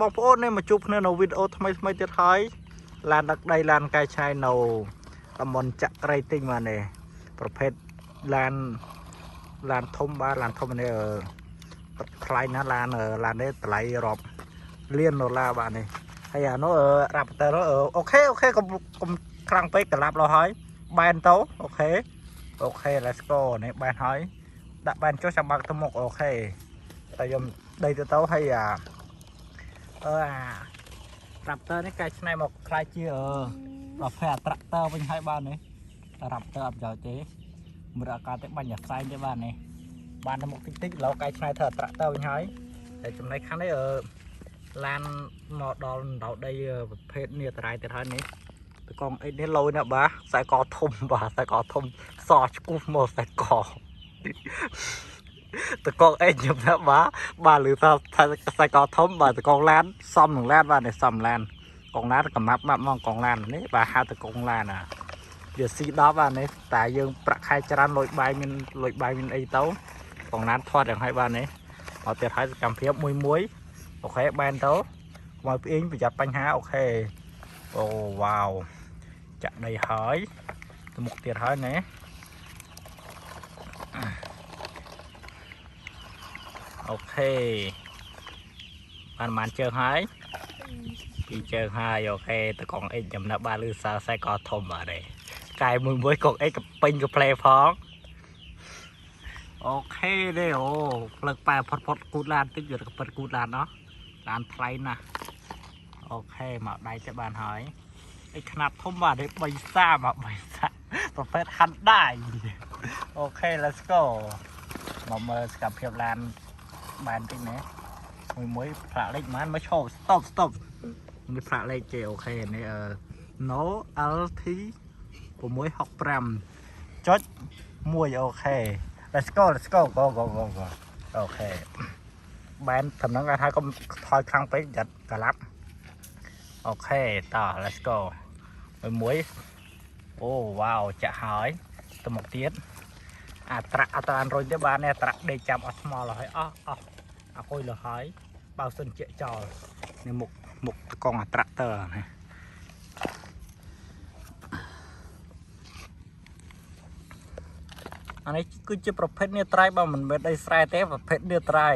បងប្អូននេះមកជួបគ្នានៅវីដេអូថ្មីថ្មីទៀតហើយឡានដឹកដីឡានកែច្នៃនៅតំបន់ចក្រីទិញបាទនេះប្រភេទឡានឡានធំបាទឡានធំនេះថ្លៃណាស់ឡានឡាននេះតម្លៃរាប់លានដុល្លារបាទនេះហើយអានោះ Raptor OK OK កុំកុំខ្លាំងពេកក្លាប់លោះហើយបែនទៅ OK OK let's go នេះបែនហើយដាក់បែនចុះចាំបើកទៅមុខ OK តែខ្ញុំដីទៅទៅហើយអាអឺអា Raptor នេះកែច្នៃមកខ្លាយជាអឺប្រភេទអា tractor វិញហើយបាទនេះតែ Raptor អត់ប្រយោជន៍ទេមើលអាកាសទេបាញ់អាផ្សែងទេបាទនេះបានទៅមុខតិចតិចឥឡូវកែច្នៃធ្វើអា tractor វិញហើយតែចំណែកខាងនេះអឺឡានមកដល់ដៅដីប្រភេទនេះតរៃទៀតហើយនេះតកងអីនេះលយណាស់បាទខ្សែកធំបាទខ្សែកធំសឆ្ពុះមកខ្សែកតកងអីខ្ញុំថាបាទបាទឬថាខ្សែកធំបាទតកងឡានសំនឹងឡានបាទនេះសំឡានកងឡានកំណាប់ម៉ាប់មកកងឡាននេះបាទហៅតកងឡានអាវាស៊ី10បាទនេះតែយើងប្រាក់ខែច្រើនលុយបាយមានលុយបាយមានអីទៅកងឡានធាត់យ៉ាងហើយបាទនេះមកទៀតហើយសកម្មភាពមួយមួយ OK បែនទៅកុំឲ្យផ្អេងប្រយ័ត្នបញ្ហា OK អូវ៉ាវចាក់ដីហើយទៅមុខទៀតហើយណែ OK បានបានជើងហើយពីរជើងហើយ OK តកងអិចចំណាប់បានលឺសារខ្សែកធំបាទទេកែមួយមួយកងអិចក៏ពេញក៏ផ្លែផង OK ទេអូផ្លឹកប៉ែផុតផុតគូតឡានតិចវាក៏ពិតគូតឡានណោះឡានថ្លៃណាស់ OK មកដៃទៅបានហើយអីខ្នាតធំបាទទេ3សាមក3សាប្រភេទ Hyundai OK let's go មកមើលសកម្មភាពឡានបានតិចណាមួយមួយផ្លាកលេខប៉ុន្មានមកឈប់ stop stop នេះផ្លាកលេខគេ OK នេះអឺ No LT 665ចុច1 OK let's go let's go go go go go OK បែនតំណឹងគេថាកុំថយខ្លាំងពេកយ៉ាត់កាឡាប់ OK តោះ let's go មួយមួយអូវ៉ាវចាក់ហើយទៅមុខទៀតអាត្រាក់អត់តានរុញទេបានទេអាត្រាក់ដេកចាំអស់ថ្មលហើយអស់អស់អាគុយលហើយបើសិនជាចោលនេះមុខមុខតកងអា tractor នេះអានេះគឺជាប្រភេទនេត្រៃបើមិនមែនដីស្រែទេប្រភេទនេត្រៃ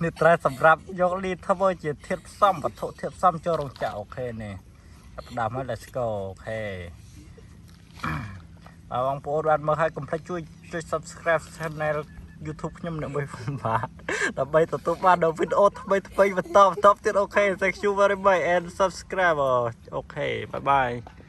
នេត្រៃសម្រាប់យកលីធ្វើជាធាតុផ្សំវត្ថុធាតុផ្សំចូលរោងចក្រ OK នេះចាប់ផ្ដើមហើយ let's go OK បាទបងប្អូនបានមើលហើយកុំភ្លេចជួយចុច subscribe channel YouTube ខ្ញុំអ្នកមួយផងបាទដើម្បីទទួលបាននូវវីដេអូថ្មីថ្មីបន្តបន្តទៀត OK thank you very much and subscribe OK bye bye.